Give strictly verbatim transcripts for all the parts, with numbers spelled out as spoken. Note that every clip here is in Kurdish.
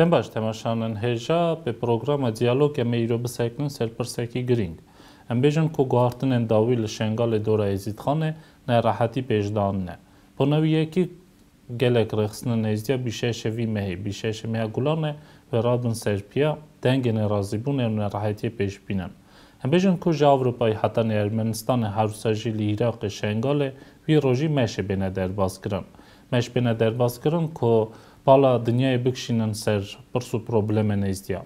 Em baş temaşanên hêja bi programa Diyalog em ê îro bisekinin ser pirsekî girîng. Em bêjin ku guhartinên dawî li Şengalê dora Êzîdxanê nerehetî pêş danine. Ponewiyekî gelek rêxistinên êzdiya bîst û şeş vî mehê, bîst û şeş meha Gulanê wê rabin ser piya, dengê nerazîbûnê û nerehetiyê pêş bînin. Em bêjin ku ji Ewropayê hetanî Ermenistanê her wisa jî li Iraqê Şengalê wî rojî meşê bêne derbas kirin. Meş bêne derbas kirin ku bala dinyayê bikişînin ser pirs û problemên êzdiya.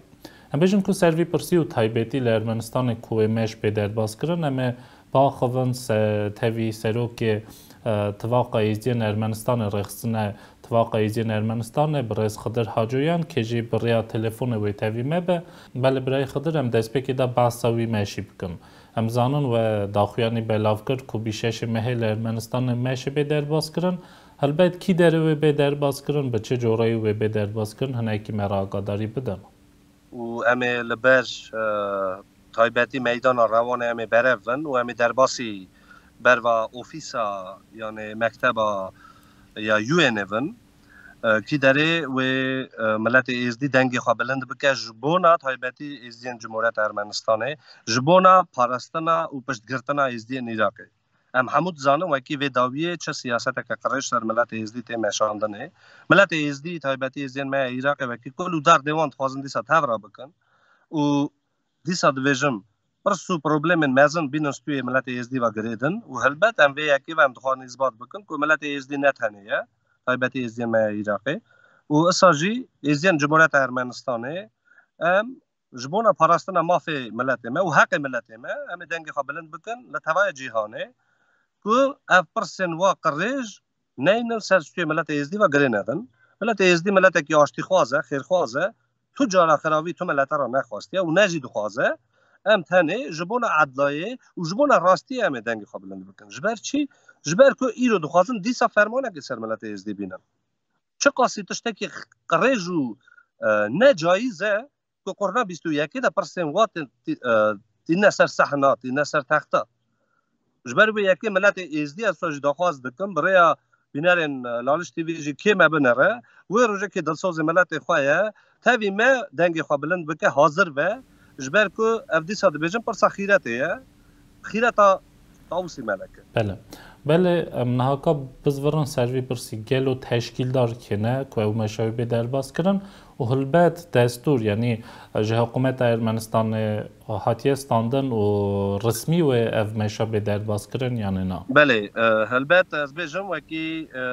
Em bêjin ku ser vî pirsî û taybetî li Ermenistanê ku wê meş bê derbas kirin, em ê biaxivin se-, tevî serokê, e, Tifaqa Êzdiyên Ermenistanê rêxistine, Tifaqa Êzdiyên Ermenistanê birêz Xidir Hacoyan, kê jî bi rêya telefonê wê tevî me be. Belê birayê Xidir, em destpêkê de behsa wî meşî bikin. Em zanin we daxuyanî belav kir ku bîst û şeş mehê li Ermenistanê meşê bê derbas kirin. Helbet kî derê wê bê derbas kirin, bi çi coreyî wê bê derbas kirin, hinekî me re agadarî bidin. Û em ê li ber, e, taybetî meydana Rewanê em ê berevin û em ê derbasî berva ofîsa, yanê mekteba ya U N bin. E, kî derê wê, e, miletê Êzdî dengê xwe bilind bike ji bona taybetî Êzdiyên Cumhuriyeta Ermenistanê, ji bona parastina û piştgirtina Êzdiyên Iraqê. Em hemû dizanin wekî vê dawiyê çi siyaseteke qirêj ser miletê Êzdî tê meşandinê. Miletê Êzdî, taybetî Êzdiyên me ya Iraqê wekî kul û derdê wan dixwazin dîsa tevra bikin. Û dîsa dibêjim, pirs û problemên mezin bînin stûyê miletê Êzdî ve girêdin û helbet em vê yekê ve em dixwazin îsbat bikin ku miletê Êzdî ne tenê ye, taybetî Êzdiyên me ya Iraqê. Û isa jî Êzdiyên Cumhuriyeta Ermenistanê em ji bona parastina mafê miletê me û heqê miletê me, em ê dengê xwe bilind bikin li tevayê cîhanê ku ev pirsên wa qirêj neynin ser stûyê miletê Êzdî ve girê nedin. Miletê Êzdî miletekî aştîxwaz e, xêrxwaz e. Tu cara xiravî tu milete re nexwastiye û ne jî dixwaze. Em tenê ji bona edlayê û ji bona rastiyê em ê dengê xwe bilind bikin. Ji ber çi? Ji ber ku îro dixwazin dîsa fermanekê ser miletê Êzdî bînin. Çiqasî tiştekî qirêj û, e, ne cayîz e, ku qurna bîst û yekê de pirsên wa tî-, tî-, e, tîne ser sehna, tîne ser texta. Ji ber wê yekê miletê Êzdî ez jî daxwaz dikim, bi rêya bînerên, e, Laliş T V jî kê me binere, wê rojekê dilsozê miletê xwe ye, tevî me dengê xwe bilind bike, hazir be, ji ber ku ev dîsa dibêjin pirsa xîretê ye, xîreta Tawusî Melek e. Belê. Belê, em nihaka bizvirin ser vî pirsî, gelo teşkîldar kê ne ku ew meşa wî bê derbas kirin û hilbet destûr, yanî ji hikûmeta Ermenistanê hatiye standin û resmî wê ev meşa bê derbas kirin yanî na? Belê, e, helbet ez bêjim wekî, e,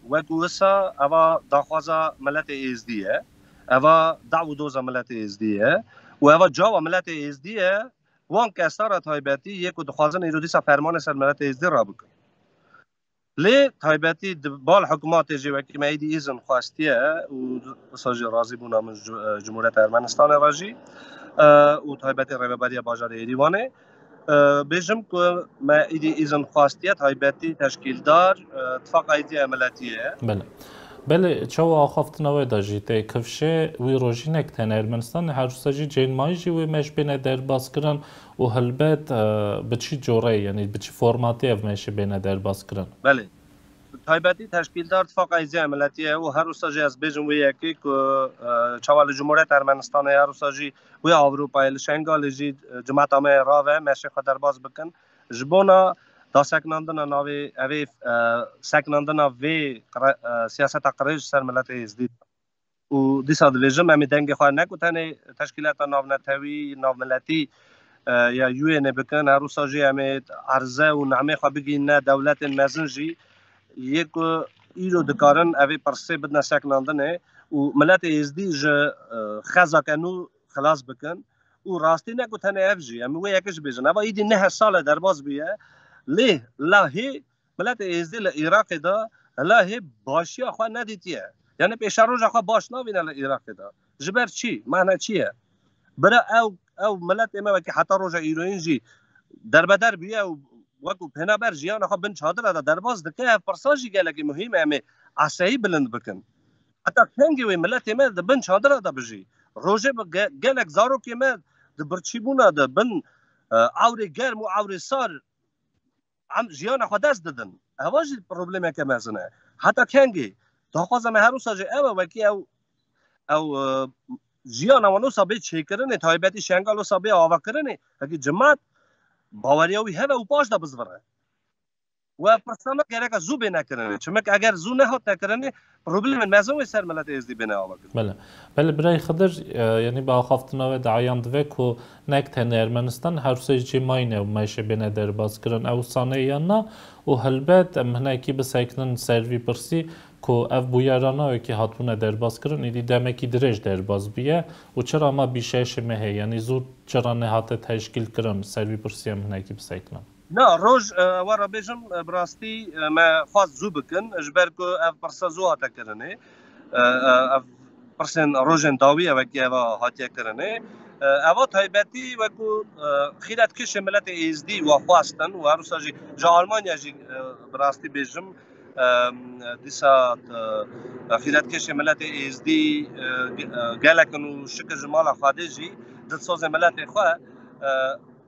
wek wisa eva daxwaza miletê Êzdî ye, eva daw û doza miletê Êzdî ye û eva cawa miletê Êzdî ye, wan kesa re taybetî yê ku dixwazin îro dîsa fermanê ser miletê Êzdî rabikin. Lê taybetî di bal hikûmatê jî wekî me êdî îzin xwestiye û wisa jî razîbûna min ji, e, Cumhuriyeta Ermenistanê re jî, e, û taybetî Rêveberiya Bajarê Êrîwanê, e, bêjim ku me êdî îzin xwestiye taybetî teşkîldar, e, Tifaqa Êzdî ya Miletî ye. Belê. Belê, çawa axaftina we de jî tê kifşê wî rojî nek tenê Ermenistanê, her wisa jî cênmayî jî wê meş bêne derbas kirin û helbet, e, bi çi coreyê, yanî bi çi formatê ev meşê bêne derbas kirin? Belê. Taybetî teşkîldar Tifaqa Êzdî ya Miletî ye û her wisa jî ez bêjim wê yekê ku, e, çawa li Cumhuriyet Ermenistanê, her wisa jî wê Ewropayê, li Şengalê jî, e, cimeta me yê rave meşê xwe derbas bikin. Ji bona daseknandina navê, evê, e, seknandina vê qire-, e, siyaseta qirêj ser miletê Êzdî. Û dîsa dibêjim, em ê dengê xwe ne ku tenê teşkîlata navnetewî, navmiletî, e, ya U N ê bikin, her wisa jî em ê erze û namê xwe bigihîne dewletên mezin jî, yê ku îro dikarin evê pirsê bidine seknandinê û miletê Êzdî ji, e, xezeke nû xilas bikin. Û rastî ne ku tenê ev jî, em wê yekê jî bêjin. Eva îdî neh sal e derbas bûye, lê la hê miletê Êzdî li Iraqê de hela hê başiya xwe nedîtiye. Yanî pêşeroja xwe baş nabîne li Iraqê de. Ji ber çi? Mehna çi ye? Bira ew, ew miletê me wekî heta roja îroyîn jî derbeder bûye û wekû pênaber jiyana xwe bin çadira de derbas dike. Ev pirsa jî gelekî muhîm e, em ê eseyî bilind bikin. Heta kengê wê miletê me di bin çadira de bijî? Rojê bi ge-, gelek zarokê me di birçîbûna de bin, e, ewrê germ û ewrê sar em jiyana xwe dest didin. Eva jî problemeke mezin e. Heta kengê? Daxwaza me her wisa jî ew e, wekî ew ew e, jiyana wan wisa bê çêkirinê, taybetî Şengal wisa bê avakirinê, hekî cimat baweriya wî heve û paş de bizvire. Û ev pirsana gereka zû bê nekirinê. Çimik eger zû nehat nekirinê, problemên mezin wê ser miletê êzdî bêne avakirin. Belê. Belê, birayê Xidir, e, yanî bi axaftina we de eyan dibe ku nek tenê Ermenistan, her sê cî mayîne û meşê bêne derbas kirin. Ew sane ya na û helbet em hinekî bisekinin ser vî pirsî ku ev bûyerana wekî hatbûne derbas kirin, êdî demekî dirêj derbas bûye û çira ma bîst û şeş mehê, yanî zû çira nehate teşkîl kirin, ser vî pirsî em hinekî bisekinin. Na, roj, e, we re bêjim, e, bi rastî, e, me xwest zû bikin, ji ber ku ev pirse zû hate kirinê. E, e, ev pirsên rojên dawî ye wekî eva hatiye kirinê. E, eva taybetî wekû, e, xîretkişê miletê êzdî we xwestin û her wisa jî ji Almanya jî, e, bi rastî bêjim, e, dîsa, e, xîretkişê miletê êzdî, e, ge-, e, gelek in û şikir ji mala Xwedê jî dilsozê miletê xwe, e,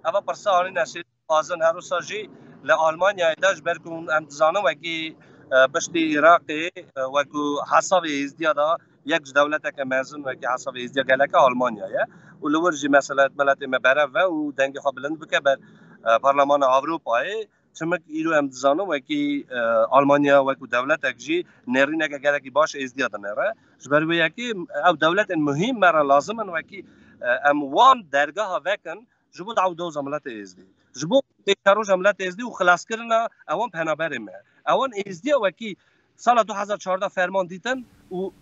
eva pirse anîne ser Dixwazin her wisa jî li Almanyayê de, ji ber ku em dizanin wekî, e, piştî Iraqê, e, wekî hesabê Êzdiya de yek ji dewleteke mezin wekî hesabê Êzdiya geleke Almanya ye. Û li wir jî mesela miletê me berev e û dengê xwe bilind bike ber, e, Parlemana Ewropayê. Çimik îro em dizanin wekî, e, Almanya wekî dewletek jî nêrîneke gelekî baş Êzdiya dinêre. Ji ber wê yekê ew dewletên muhîm me re lazim in wekî, e, em wan dergeha vekin, ji bo dawdoza miletê Êzdî, ji bo pêşeroja miletê Êzdî û xilaskirina ewan penaberê me. Ewan Êzdiya wekî sala du hezar çardeh ferman dîtin û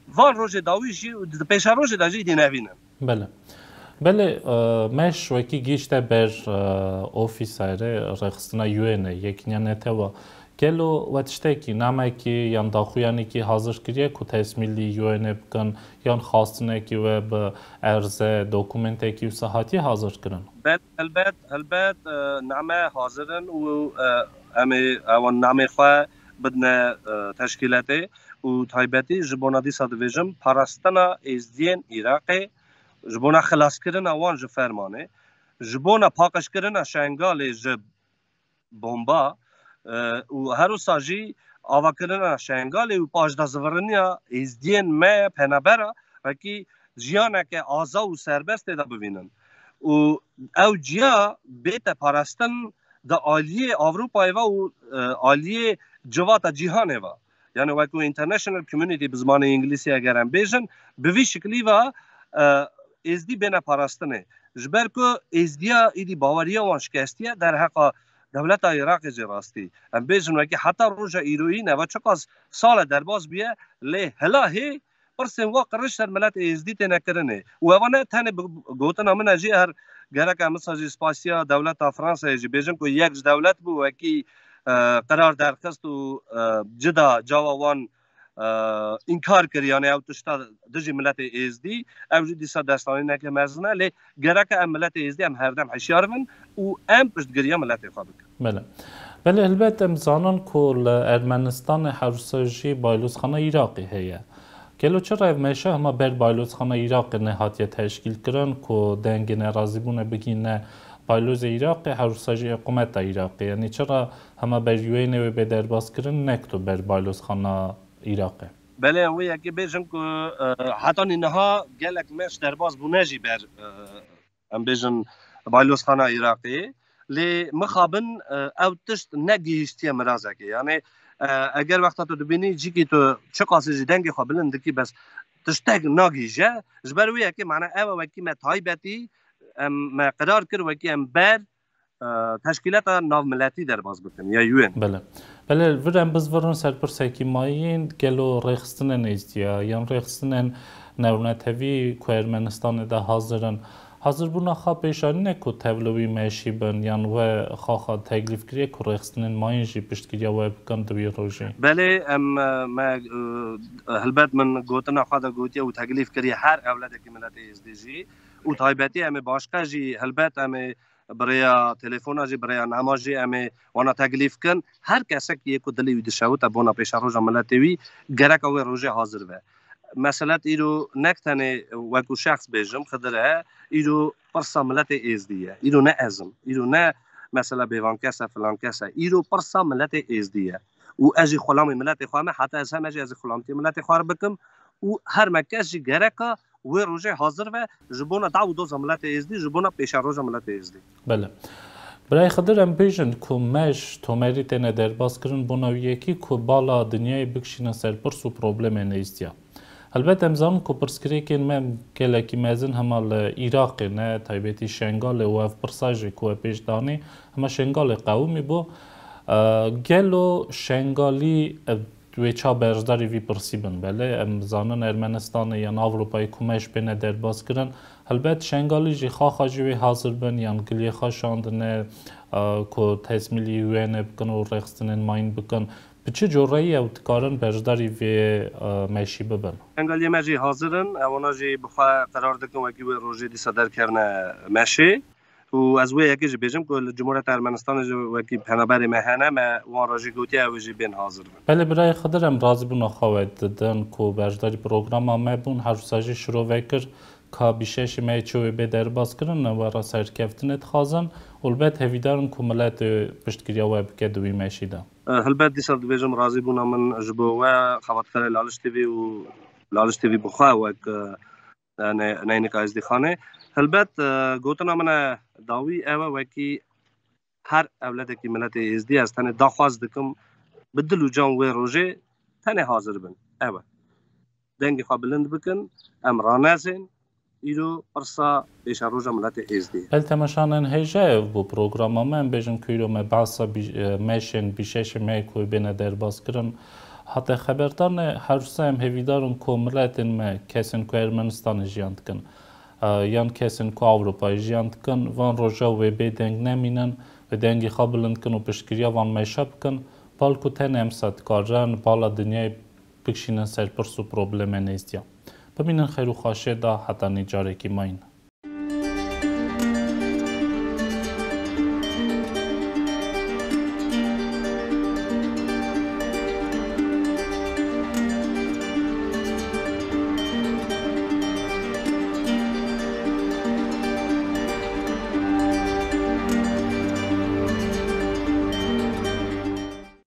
van rojê dawî jî û di pêşerojê de jî dî nevînin. Belê. Belê, e, meş wekî gihîşte ber, e, ofîsa rêxistina U N, Yekîniya Netewa. Gelo we tiştekî, namekî yan daxuyanekî hazir kiriye ku tesmîlî U N bikin, yan xwestinekî we bi erze, dokumentekî wisa hatiye hazir kirin? Bel-, helbet, helbet, e, name hazir in û, e, em ê ewan namê xwe bidine, e, teşkîletê û taybetî ji bona dîsa dibêjim parastina Êzdiyên Iraqê, ji bona xilaskirina wan ji fermanê, ji bona paqijkirina Şengalê ji bomba, e, û her wisa jî avakirina Şengalê û paşdaziviriniya Êzdiyên me penabera, wekî jiyaneke aza û serbest tê de bivînin. Û ew ciya bête parastin di aliyê Ewropayê ve û, e, aliyê civata cîhanê ve. Yani wekî international community bi zimanê îngilîsî eger em bêjin, bi vî şiklî ve, e, Êzdî bêne parastinê. Ji ber ku Êzdiya îdî baweriya wan şikestiye, derheqa dewleta Iraqê jî rastî. Em bêjin wekî heta roja îroyî neva çiqas sale derbas bûye, lê hela hê pirsên wa qirij ser milet Êzdî têne kirinê. Û eva ne tenê bi gotina min e jî, her gerek em wisa jî spasiya dewleta Fransayê jî bêjin ku yek ji dewlet bû wekî, e, qerar derxist û, e, cida cawa wan, e, înkar kir, yani ew tişta dijî miletê Êzdî, ew jî dîsa destanîneke mezin e, lê gereke em miletê Êzdî em herdem hişyar bin û em piştgiriya miletê xwe bikin. Belê. Belê, helbet em zanin ku li Ermenistanê her wisa jî baylozxana Iraqê heye. Gelo çira ev meşe hema ber baylozxana Iraqê nehatiye teşkîl kirin ku dengê nerazîbûnê bigihîne baylozê Iraqê, her wisa jî hikûmeta Iraqê? Yanî çira hema ber U N wê bê derbas kirin, nek tu ber baylozxana Iraqê? Belê, em wê yekê bêjin ku, e, hetanî niha gelek meş derbas bûne jî ber, e, em bêjin baylozxana Iraqê. Lê mixabin, e, ew tişt negihîştiye mirazekê. Yani, e, eger wexta tu dibînî cîkî tu çiqasî jî dengê xwe bilind dikî, bes tiştek nagihîje. Ji ber wê yekê, mane ev e wekî me taybetî, em, me qerar kir wekî em ber, e, teşkîlata navmiletî derbas bikin, ya U N. Belê. Belê, vir em bizvirin ser pirsekî mayîn, gelo rêxistinên Êzdiya, yan rêxistinên newnetevi ku Ermenistanê de hazir in, hazirbûna xwe pêşanîne ku tevlî wî meşî bin, yan we xaxa teklîf kiriye ku rêxistinên mayîn jî piştgiriya we bikin di wî rojê? Belê, em, e, me, e, helbet min gotina xwe de gotiye û teklîf kiriye her ewledekî miletê Êzdî jî û taybetî em ê başqe jî helbet em ê bi rêya telefona jî, bi rêya nama jî em ê wana teklîf kin. Her kesek yê ku dilê wî dişewite bona pêşeroja miletê wî, gereka wê rojê hazir be. Meselet îro nek tenê wekû şexs bêjim, Xidir e, îro pirsa miletê Êzdî ye. Îro ne ez im, îro ne mesela bêvan kes e, filan kes e. Îro pirsa miletê Êzdî ye. Û ez jî xulamê miletê xwe me, heta ez heme jî ez ê xulamtiyê miletê xwe re bikim. û her me kes jî gereka wê rojê hazir ve ji bona daw û doza miletê êzdî, ji bona pêşeroja miletê êzdî. Belê. Birayê Xidir, em bêjin ku mej tomerî têne derbas kirin bona wî yekî ku bala dinyayê bikişîne ser pirs û problemê nêzîtiya. Helbet em zanin ku pirsgirêkên me gelekî mezin hema li Iraqê ne, taybetî Şengalê û ev pirsa jî ku we pêş danî, hema Şengalê qewimî bû. E, gelo Şengalî, e, wê ça berjdarî vî pirsî bin? Belê, em zanin Ermenistanê yan Ewropayê ku mej pêne derbas kirin. Helbet Şengalî jî xaxa jî wê hazir bin, yan giliyê xwe şandine, e, ku tesmîlî wê ne bikin û rêxistinên mayîn bikin. Bi çi coreyî ew dikarin berjdarî vê, e, meşî bibin? Şengaliyê me jî hazir in, ewana jî bi xwe qerar dikin, wekî wê rojê dîsa derkevne meşê. Û ez wê yekê jî bêjim ku li Cumhuriyeta Ermenistanê jî wekî penaberê me hene, me wan re jî gotiye ew ê jî bên hazir bin. Belê birayê Xidir, em razîbûna xwe we didin ku berjdarî programa me bûn, her wisa jî şirove kir ka bîşeşê me yê çi wê bê derbas kirin, we re serkeftinê dixwazin û helbet hevîdar in ku miletê piştgiriya we bike di wî meşî de. E, helbet dîsa dibêjim razîbûna min ji bo we, xebatkarê Laliş T V û Laliş T V bi xwe wek, e, ne-, neynika Êzdîxanê. Helbet, e, gotina min e dawî ew e, wekî her ewledekî miletê Êzdî ez tenê daxwaz dikim bi dil û can wê rojê tenê hazir bin. Ew e. Dengê xwe bilind bikin, em ranezên. Îro pirsa pêşeroja miletê Êzdî ye. Belê, temaşanên hêja, ev bû programa me. Em bêjin ku îro me behsa bî-, e, meşên bîşeşê me ku bêne derbas kirin hate xeberdan e. Her wisa em hêvîdar in ku miletên me, kesên ku Ermenistanê jiyan dikin, e, yan kesên ku Ewropayê jiyan dikin, van roja wê bê deng nemînin, wê dengê xwe bilind kin û piştgiriya van meşa bikin. Balku tenê em sa dikarin bala dinyayê bikişînin ser pirs û problemên nêzîtiya. Bimînin xêr û xweşiyê de heta nî carekî mayîn.